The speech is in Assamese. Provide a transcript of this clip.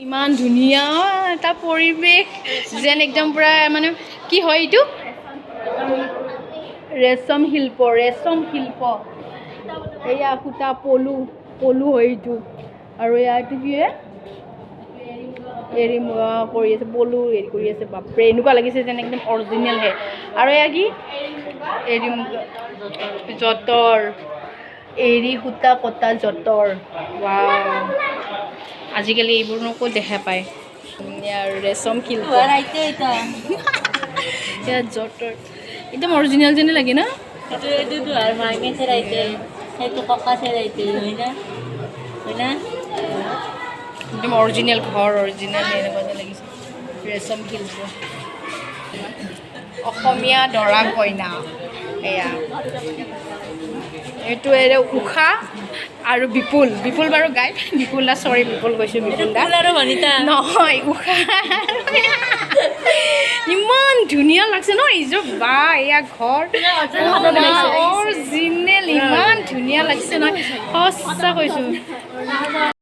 ইমান ধুনীয়া এটা পৰিৱেশ, যেন একদম পূৰা মানে কি হয় এইটো, ৰেচম শিল্প, ৰেচম শিল্প। এয়া সূতা, পলু, পলু হয় এইটো। আৰু এয়া এইটো কি হয়? এৰী মুগা কৰি আছে, পলু হেৰি কৰি আছে। বাপৰে, এনেকুৱা লাগিছে যেন একদম অৰিজিনেলহে। আৰু এয়া কি? এৰী মুগা যঁতৰ, এৰী সূতা কটা যঁতৰ। ৱাও, আজিকালি এইবোৰনো ক'ত দেখা পায়? আৰু ৰেচম শিল্প, ইয়াত যঁতৰ, একদম অৰিজিনেল যেনে লাগে ন? এইটো আৰু মাইমে চেৰাইতে, সেইটো ককা চেৰাইতে, হয় না? হয় না? একদম অৰিজিনেল ঘৰ, অৰিজিনেল এনেকুৱা যেন লাগিছে। ৰেচম শিল্প, অসমীয়া দৰা কইনা। এয়া এইটো, এয়া উষা আৰু বিপুল। বিপুল বাৰু গাই, বিপুল দা, চৰি, বিপুল কৈছোঁ, বিপুল দা। আৰু ভনিতা। নহয়, উষা। ইমান ধুনীয়া লাগছে ন এইযোৰ। বা, এয়া ঘৰ অৰিজিনেল, ইমান ধুনীয়া লাগিছে নহয়, সঁচা কৈছোঁ।